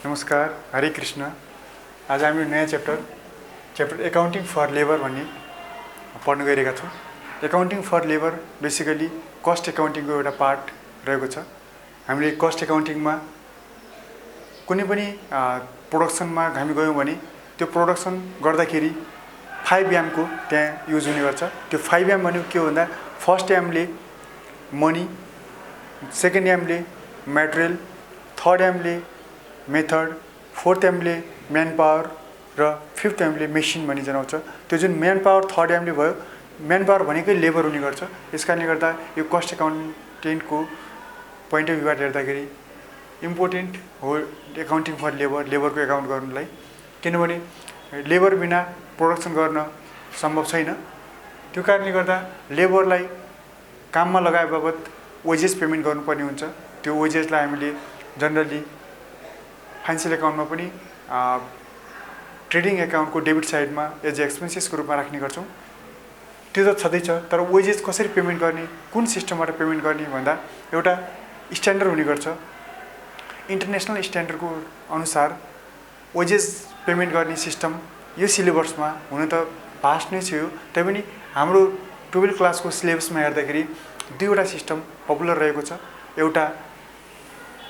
नमस्कार, हरे कृष्ण। आज हामी नयाँ च्याप्टर एकाउन्टिङ फर लेबर भन्ने पढ्न गइरहेका छौँ। Accounting for labour basically cost एकाउन्टिङको एउटा पार्ट रहेको छ। हामीले कस्ट एकाउन्टिङमा कुनै पनि प्रोडक्सनमा हामी गयौँ भने त्यो प्रोडक्सन गर्दाखेरि 5M को त्यहाँ युज हुने गर्छ। त्यो 5M भनेको के हो भन्दा फर्स्ट M ले मनी, सेकेन्ड M ले मटेरियल, थर्ड M ले मेथड, फोर्थ M ले म्यान पावर र फिफ्थ M ले मेसिन भनी जनाउँछ। त्यो जुन म्यान पावर थर्ड M ले भयो, म्यान पावर भनेकै लेबर हुने गर्छ। यसकारणले गर्दा यो कस्ट एकाउन्टेन्टको पोइन्ट अफ भ्यूबाट हेर्दाखेरि इम्पोर्टेन्ट हो एकाउन्टिङ फर लेबरको एकाउन्ट गर्नलाई। किनभने लेबर बिना प्रोडक्सन गर्न सम्भव छैन। त्यो कारणले गर्दा लेबरलाई काममा लगाए बापत वेजेस पेमेन्ट गर्नुपर्ने हुन्छ। त्यो वेजेसलाई हामीले जनरली फाइनेन्सियल एकाउन्टमा पनि ट्रेडिङ एकाउन्टको डेबिट साइडमा एज एक्सपेन्सेसको रूपमा राख्ने गर्छौँ। त्यो त छँदैछ, तर वेजेस कसरी पेमेन्ट गर्ने, कुन सिस्टमबाट पेमेन्ट गर्ने भन्दा एउटा स्ट्यान्डर्ड हुने गर्छ। इन्टरनेसनल स्ट्यान्डर्डको अनुसार वेजेस पेमेन्ट गर्ने सिस्टम यो सिलेबसमा हुन त भास्ट नै छ। तैपनि हाम्रो 12 क्लासको सिलेबसमा हेर्दाखेरि दुईवटा सिस्टम पपुलर रहेको छ। एउटा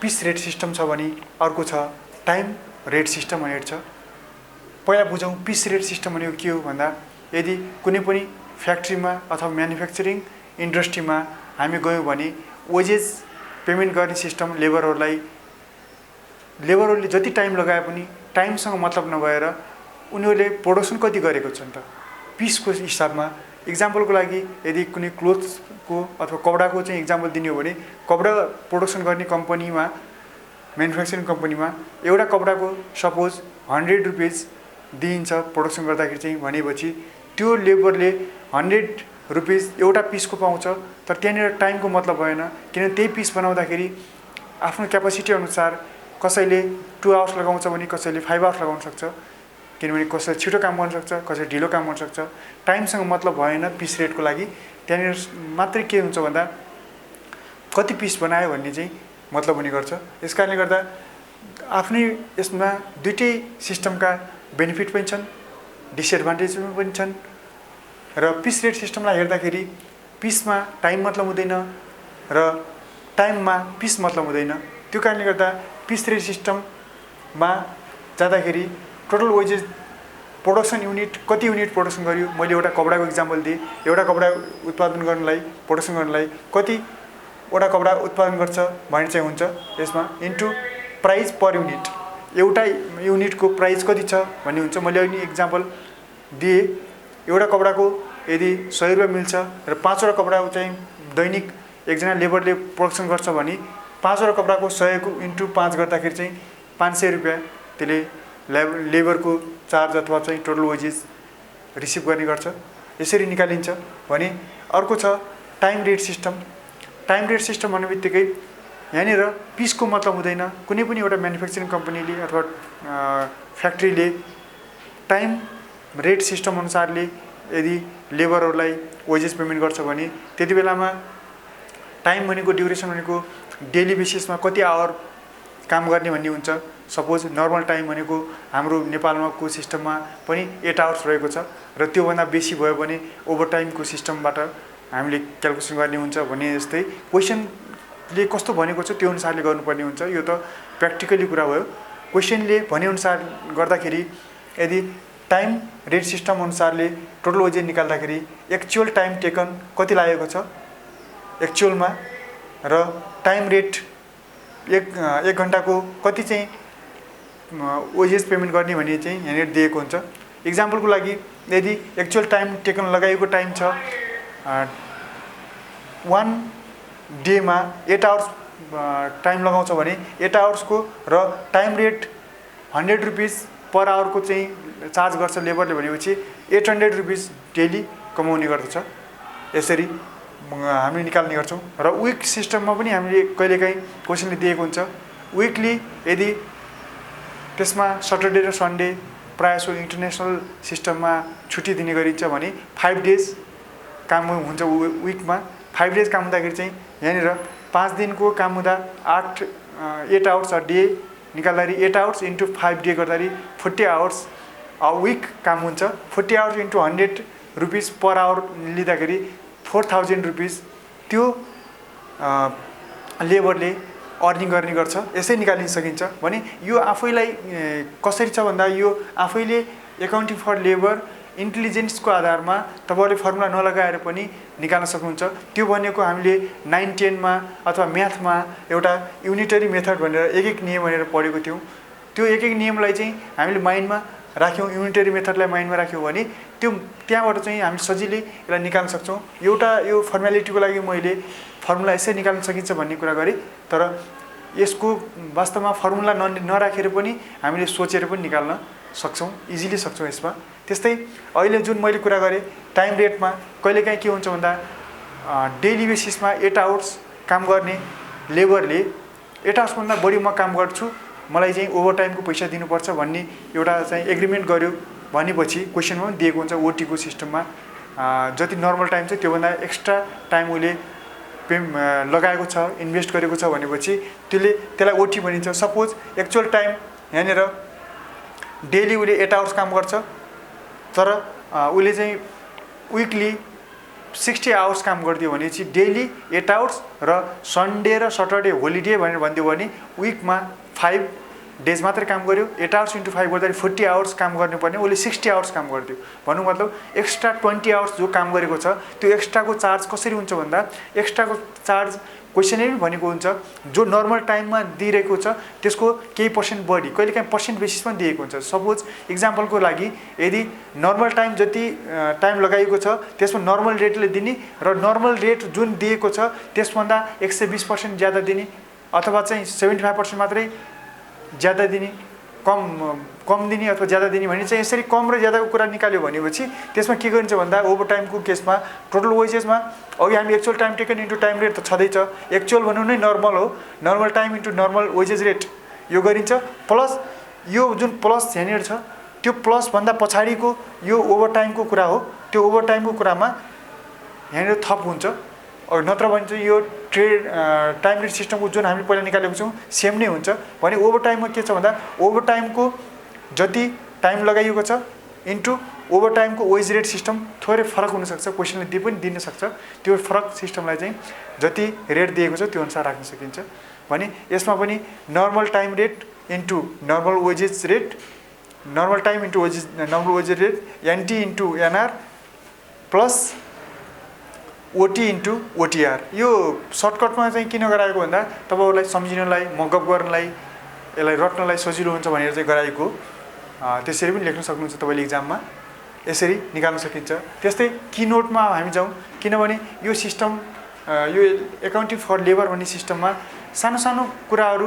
पिस रेट सिस्टम छ भने अर्को छ टाइम रेट सिस्टम भनेको छ। पहिला बुझौँ पिस रेट सिस्टम भनेको के हो भन्दा यदि कुनै पनि फ्याक्ट्रीमा अथवा म्यानुफ्याक्चरिङ इन्डस्ट्रीमा हामी गयौँ भने वेजेस पेमेन्ट गर्ने सिस्टम लेबरहरूले जति टाइम लगाए पनि टाइमसँग मतलब नभएर उनीहरूले प्रोडक्सन कति गरेको छन् त पिसको हिसाबमा। इक्जाम्पलको लागि यदि कुनै क्लोथ्सको अथवा कपडाको चाहिँ इक्जाम्पल दिने हो भने कपडा प्रोडक्सन गर्ने कम्पनीमा, म्यानुफ्याक्चरिङ कम्पनीमा एउटा कपडाको सपोज 100 रुपिस दिइन्छ प्रोडक्सन गर्दाखेरि चाहिँ, भनेपछि त्यो लेबरले 100 रुपिस एउटा पिसको पाउँछ। तर त्यहाँनिर टाइमको मतलब भएन, किन त्यही पिस बनाउँदाखेरि आफ्नो क्यापासिटी अनुसार कसैले 2 आवर्स लगाउँछ भने कसैले 5 आवर्स लगाउन सक्छ। किनभने कसैले छिटो काम गर्न सक्छ, कसैले ढिलो काम गर्न सक्छ। टाइमसँग मतलब भएन पिस रेटको लागि। त्यहाँनिर मात्रै के हुन्छ भन्दा कति पिस बनायो भन्ने चाहिँ मतलब हुने गर्छ। यसकारणले गर्दा आफ्नै यसमा दुईटै सिस्टमका बेनिफिट पनि छन्, डिसएडभान्टेज पनि छन्। र पिस रेट सिस्टमलाई हेर्दाखेरि पिसमा टाइम मतलब हुँदैन र टाइममा पिस मतलब हुँदैन। त्यो कारणले गर्दा पिस रेट सिस्टममा जाँदाखेरि टोटल वेजेस प्रोडक्सन युनिट कति युनिट प्रोडक्सन गर्यो, मैले एउटा कपडाको इक्जाम्पल दिएँ। एउटा कपडा उत्पादन गर्नलाई, प्रोडक्सन गर्नलाई कतिवटा कपडा उत्पादन गर्छ भने चाहिँ हुन्छ यसमा इन्टु प्राइस पर युनिट। एउटा युनिटको प्राइस कति छ भन्ने हुन्छ। मैले अहिले इक्जाम्पल दिएँ, एउटा कपडाको यदि 100 रुपियाँ मिल्छ र 5 वटा कपडा चाहिँ दैनिक एकजना लेबरले प्रोडक्सन गर्छ भने 5 वटा कपडाको 100 को इन्टु 5 गर्दाखेरि चाहिँ 500 रुपियाँ त्यसले लेबरको चार्ज अथवा चाहिँ टोटल वेजेस रिसिभ गर्ने गर्छ। यसरी निकालिन्छ भने अर्को छ time rate system. Time rate system भन्ने बित्तिकै यहाँनिर पिसको मतलब हुँदैन। कुनै पनि एउटा म्यानुफ्याक्चरिङ कम्पनीले अथवा फ्याक्ट्रीले टाइम रेट सिस्टम अनुसारले यदि लेबरहरूलाई वेजेस पेमेन्ट गर्छ भने त्यति बेलामा टाइम भनेको ड्युरेसन भनेको डेली बेसिसमा कति आवर काम गर्ने भन्ने हुन्छ। सपोज नर्मल टाइम भनेको हाम्रो नेपालमाको सिस्टममा पनि 8 आवर्स रहेको छ र त्योभन्दा बेसी भयो भने ओभरटाइमको सिस्टमबाट हामीले क्याल्कुलेसन गर्ने हुन्छ भने जस्तै क्वेसनले कस्तो भनेको छ त्यो अनुसारले गर्नुपर्ने हुन्छ। यो त प्र्याक्टिकली कुरा भयो। क्वेसनले भनेअनुसार गर्दाखेरि यदि टाइम रेट सिस्टम अनुसारले टोटल वेजेस निकाल्दाखेरि एक्चुअल टाइम टेकन कति लागेको छ एक्चुअलमा र टाइम रेट एक घन्टाको कति चाहिँ वेजेस पेमेन्ट गर्ने भन्ने चाहिँ यहाँनिर दिएको हुन्छ। इक्जाम्पलको लागि यदि एक्चुअल टाइम टेकन लगाइएको टाइम छ 1 डेमा 8 आवर्स टाइम लगाउँछ भने 8 आवर्सको र टाइम रेट 100 रुपिस पर आवरको चाहिँ चार्ज गर्छ लेबरले भनेपछि 800 रुपिस डेली कमाउने गर्दछ। यसरी हामीले निकाल्ने गर्छौँ। र विक सिस्टममा पनि हामीले कहिलेकाहीँ क्वेसनले दिएको हुन्छ। विकली यदि त्यसमा सटरडे र सन्डे प्रायःजसो इन्टरनेसनल सिस्टममा छुट्टी दिने गरिन्छ भने 5 डेज काम हुन्छ विकमा। 5 डेज काम हुँदाखेरि चाहिँ यहाँनिर 5 दिनको काम हुँदा 8 आवर्स अ डे निकाल्दाखेरि 8 आवर्स इन्टु 5 डे गर्दाखेरि 40 आवर्स अ विक काम हुन्छ। 40 hours into 100 rupees per hour लिँदाखेरि 4000 रुपिस त्यो लेबरले अर्निङ गर्ने गर्छ। यसै निकालिन सकिन्छ भने यो आफैलाई कसरी छ भन्दा यो आफैले एकाउन्टिङ फर लेबर इन्टेलिजेन्सको आधारमा तपाईँले फर्मुला नलगाएर पनि निकाल्न सक्नुहुन्छ। त्यो भनेको हामीले 9-10 मा अथवा म्याथमा एउटा युनिटरी मेथड भनेर एक नियम भनेर पढेको थियौँ। त्यो एक नियमलाई चाहिँ हामीले माइन्डमा राख्यौँ, युनिटरी मेथडलाई माइन्डमा राख्यौँ भने त्यो त्यहाँबाट चाहिँ हामी सजिलै यसलाई निकाल्न सक्छौँ। एउटा यो फर्मालिटीको लागि मैले फर्मुला यसै निकाल्न सकिन्छ भन्ने कुरा गरेँ, तर यसको वास्तवमा फर्मुला नराखेर पनि हामीले सोचेर पनि निकाल्न सक्छौँ, इजिली सक्छौँ यसमा। त्यस्तै अहिले जुन मैले कुरा गरेँ टाइम रेटमा कहिलेकाहीँ के हुन्छ भन्दा डेली बेसिसमा 8 आवर्स काम गर्ने लेबरले 8 आवर्सभन्दा बढी म काम गर्छु, मलाई चाहिँ ओभरटाइमको पैसा दिनुपर्छ भन्ने एउटा चाहिँ एग्रिमेन्ट गर्यो भनेपछि क्वेसनमा पनि दिएको हुन्छ ओटीको सिस्टममा जति नर्मल टाइम छ त्योभन्दा एक्स्ट्रा टाइम उसले लगाएको छ, इन्भेस्ट गरेको छ भनेपछि त्यसलाई ओटी भनिन्छ। सपोज एक्चुअल टाइम यहाँनिर डेली उसले 8 आवर्स काम गर्छ, तर उसले चाहिँ विकली 60 आवर्स काम गरिदियो भने चाहिँ डेली 8 आवर्स र सन्डे र सटरडे होलिडे भनेर भनिदियो भने विकमा 5 डेज मात्रै काम गर्यो। 8 आवर्स इन्टु 5 गर्दाखेरि 40 आवर्स काम गर्नुपर्ने उसले 60 आवर्स काम गरिदियो। भन्नु मतलब एक्स्ट्रा 20 आवर्स जो काम गरेको छ त्यो एक्स्ट्राको चार्ज कसरी हुन्छ भन्दा एक्स्ट्राको चार्ज क्वेसनले पनि भनेको हुन्छ जो नर्मल टाइममा दिइरहेको छ त्यसको केही पर्सेन्ट बढी, कहिलेकाहीँ पर्सेन्ट बेसिसमा दिएको हुन्छ। सपोज इक्जाम्पलको लागि यदि नर्मल टाइम जति टाइम लगाइएको छ त्यसमा नर्मल रेटले दिने र नर्मल रेट जुन दिएको छ त्यसभन्दा 120% ज्यादा दिने अथवा चाहिँ 75% मात्रै ज्यादा दिने, कम दिने अथवा ज्यादा दिने भने चाहिँ यसरी कम र ज्यादाको कुरा निकाल्यो भनेपछि त्यसमा के गरिन्छ भन्दा ओभरटाइमको केसमा टोटल वेजेसमा अघि हामी actual time taken into time rate त छँदैछ, एक्चुअल भनौँ नै नर्मल हो, normal time into normal wages rate यो गरिन्छ। प्लस यो जुन प्लस यहाँनिर छ त्यो प्लसभन्दा पछाडिको यो ओभरटाइमको कुरा हो, त्यो ओभरटाइमको कुरामा यहाँनिर थप हुन्छ। नत्र भने चाहिँ यो टाइम रेट सिस्टमको जुन हामी पहिला निकालेको छौँ सेम नै हुन्छ भने ओभरटाइममा के छ भन्दा ओभरटाइमको जति टाइम लगाइएको छ इन्टु ओभरटाइमको वेज रेट सिस्टम थोरै फरक हुनसक्छ, क्वेसनले दिए पनि दिन सक्छ। त्यो फरक सिस्टमलाई चाहिँ जति रेट दिएको छ त्यो अनुसार राख्न सकिन्छ भने यसमा पनि normal time rate into normal wages rate, normal time into wages normal wages rate NT into NR plus OT into OTR. यो सर्टकटमा चाहिँ किन गराएको भन्दा तपाईँहरूलाई सम्झिनलाई, मगअप गर्नलाई, यसलाई रट्नलाई सजिलो हुन्छ भनेर चाहिँ गराएको। त्यसरी पनि लेख्न सक्नुहुन्छ तपाईँले इक्जाममा, यसरी निकाल्न सकिन्छ। त्यस्तै किनोटमा हामी जाउँ, किनभने यो सिस्टम यो एकाउन्टिङ फर लेबर भन्ने सिस्टममा सानो सानो कुराहरू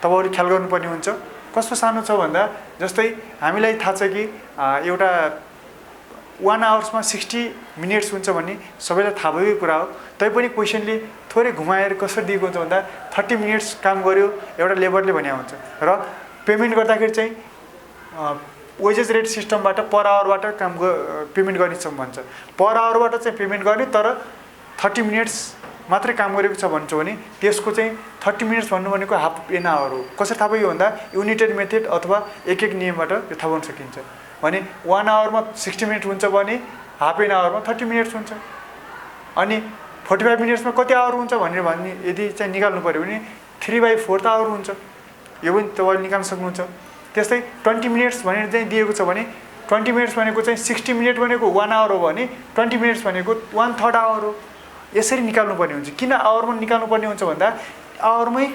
तपाईँहरू ख्याल गर्नुपर्ने हुन्छ। कस्तो सानो छ भन्दा जस्तै हामीलाई थाहा छ कि एउटा 1 आवर्समा 60 मिनट्स हुन्छ भन्ने सबैलाई थाहा भएको कुरा हो, तैपनि क्वेसनले थोरै घुमाएर कसरी दिएको हुन्छ भन्दा 30 मिनट्स काम गर्यो एउटा लेबरले भन्या हुन्छ र पेमेन्ट गर्दाखेरि चाहिँ वेजेस रेट सिस्टमबाट पर आवरबाट पेमेन्ट गर्ने भन्छ। पर आवरबाट चाहिँ पेमेन्ट गर्ने तर 30 मिनट्स मात्रै काम गरेको छ भन्छ भने त्यसको चाहिँ 30 मिनट्स भन्नु भनेको हाफ एन आवर हो। कसरी थाहा भयो भन्दा युनिटेड मेथड अथवा एक नियमबाट यो थाहा गर्न सकिन्छ भने 1 आवरमा 60 मिनट हुन्छ भने हाफ एन आवरमा 30 मिनट्स हुन्छ। अनि 45 मिनट्समा कति आवर हुन्छ भनेर भन्ने यदि चाहिँ निकाल्नु पर्यो भने 3/4 आवर हुन्छ, यो पनि तपाईँले निकाल्न सक्नुहुन्छ। त्यस्तै 20 मिनट्स भनेर चाहिँ दिएको छ भने 20 मिनट्स भनेको चाहिँ 60 मिनट भनेको 1 आवर हो भने 20 मिनट्स भनेको 1/3 आवर हो। यसरी निकाल्नु पर्ने हुन्छ। किन आवरमा निकाल्नु पर्ने हुन्छ भन्दा आवरमै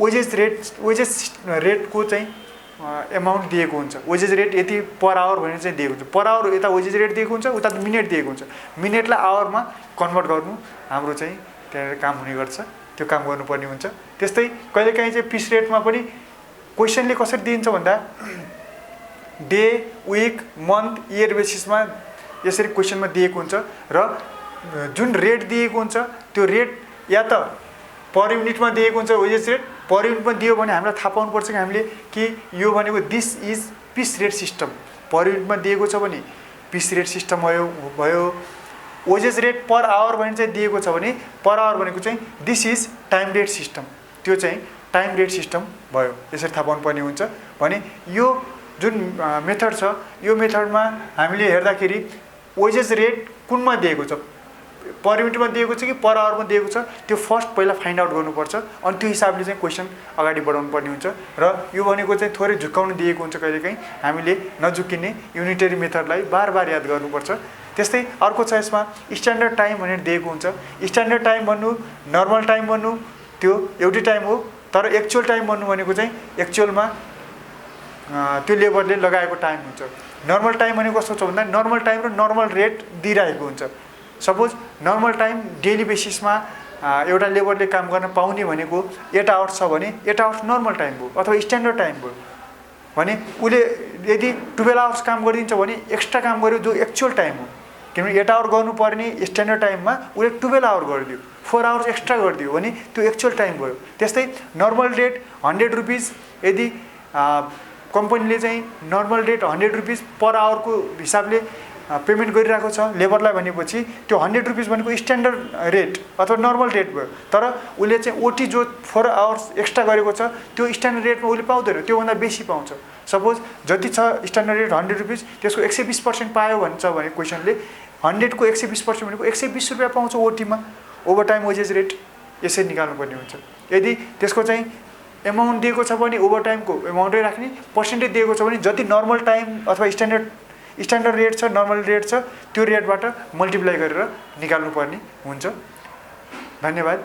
वेजेस रेटको चाहिँ एमाउन्ट दिएको हुन्छ। वेजेस रेट यति पर आवर भनेर चाहिँ दिएको हुन्छ। पर आवर यता वेजेस रेट दिएको हुन्छ, उता मिनट दिएको हुन्छ। मिनटलाई आवरमा कन्भर्ट गर्नु हाम्रो चाहिँ त्यहाँनिर काम हुने गर्छ, त्यो काम गर्नुपर्ने हुन्छ। त्यस्तै कहिलेकाहीँ चाहिँ पिस रेटमा पनि क्वेसनले कसरी दिन्छ भन्दा डे, विक, मन्थ, इयर बेसिसमा यसरी क्वेसनमा दिएको हुन्छ र जुन रेट दिएको हुन्छ त्यो रेट या त पर युनिटमा दिएको हुन्छ वेजेस रेट, पर युनिटमा दियो भने हामीलाई थाहा पाउनुपर्छ कि हामीले कि यो भनेको this is piece rate system. Per युनिटमा दिएको छ भने पिस रेट सिस्टम भयो। वेजेस रेट पर आवर भने चाहिँ दिएको छ भने पर आवर भनेको चाहिँ this is time rate system, त्यो चाहिँ टाइम रेट सिस्टम भयो। यसरी थाहा पाउनुपर्ने हुन्छ भने यो जुन मेथड छ यो मेथडमा हामीले हेर्दाखेरि वेजेस रेट कुनमा दिएको छ, पर युनिटमा दिएको छ कि पर आवरमा दिएको छ, त्यो फर्स्ट पहिला फाइन्ड आउट गर्नुपर्छ अनि त्यो हिसाबले चाहिँ क्वेसन अगाडि बढाउनु पर्ने हुन्छ। र यो भनेको चाहिँ थोरै झुक्काउनु दिएको हुन्छ, कहिलेकाहीँ हामीले नझुक्किने युनिटरी मेथडलाई बार बार याद गर्नुपर्छ। त्यस्तै अर्को छ यसमा स्ट्यान्डर्ड टाइम भनेर दिएको हुन्छ। स्ट्यान्डर्ड टाइम भन्नु नर्मल टाइम भन्नु त्यो एउटै टाइम हो, तर एक्चुअल टाइम भन्नु भनेको चाहिँ एक्चुअलमा त्यो लेबरले लगाएको टाइम हुन्छ। नर्मल टाइम भनेको कस्तो छ भन्दा नर्मल टाइम र नर्मल रेट दिइरहेको हुन्छ। सपोज नर्मल टाइम डेली बेसिसमा एउटा लेबरले काम गर्न पाउने भनेको 8 आवर्स छ भने 8 आवर्स नर्मल टाइम भयो अथवा स्ट्यान्डर्ड टाइम भयो भने उसले यदि 12 आवर्स काम गरिदिन्छ भने एक्स्ट्रा काम गर्यो जो एक्चुअल टाइम हो। किनभने 8 आवर गर्नुपर्ने स्ट्यान्डर्ड टाइममा उसले 12 आवर गरिदियो, 4 आवर्स एक्स्ट्रा गरिदियो भने त्यो एक्चुअल टाइम भयो। त्यस्तै नर्मल रेट 100 रुपिस यदि कम्पनीले चाहिँ नर्मल रेट 100 रुपिस पर आवरको हिसाबले पेमेन्ट गरिरहेको छ लेबरलाई भनेपछि त्यो 100 रुपिस भनेको स्ट्यान्डर्ड रेट अथवा नर्मल रेट भयो। तर उसले चाहिँ ओटी जो 4 आवर्स एक्स्ट्रा गरेको छ त्यो स्ट्यान्डर्ड रेटमा उसले पाउँदैन, त्योभन्दा बेसी पाउँछ। सपोज जति छ स्ट्यान्डर्ड रेट 100 रुपिस त्यसको 120% पायो भन्छ भने क्वेसनले 100 को 120% भनेको 120 रुपियाँ पाउँछ ओटीमा, ओभर टाइम वेजेस रेट यसरी निकाल्नुपर्ने हुन्छ। यदि त्यसको चाहिँ एमाउन्ट दिएको छ भने ओभर टाइमको एमाउन्टै राख्ने, पर्सेन्टेज दिएको छ भने जति नर्मल टाइम अथवा स्ट्यान्डर्ड रेट छ नर्मल रेट छ त्यो रेटबाट मल्टिप्लाई गरेर निकाल्नुपर्ने हुन्छ। धन्यवाद।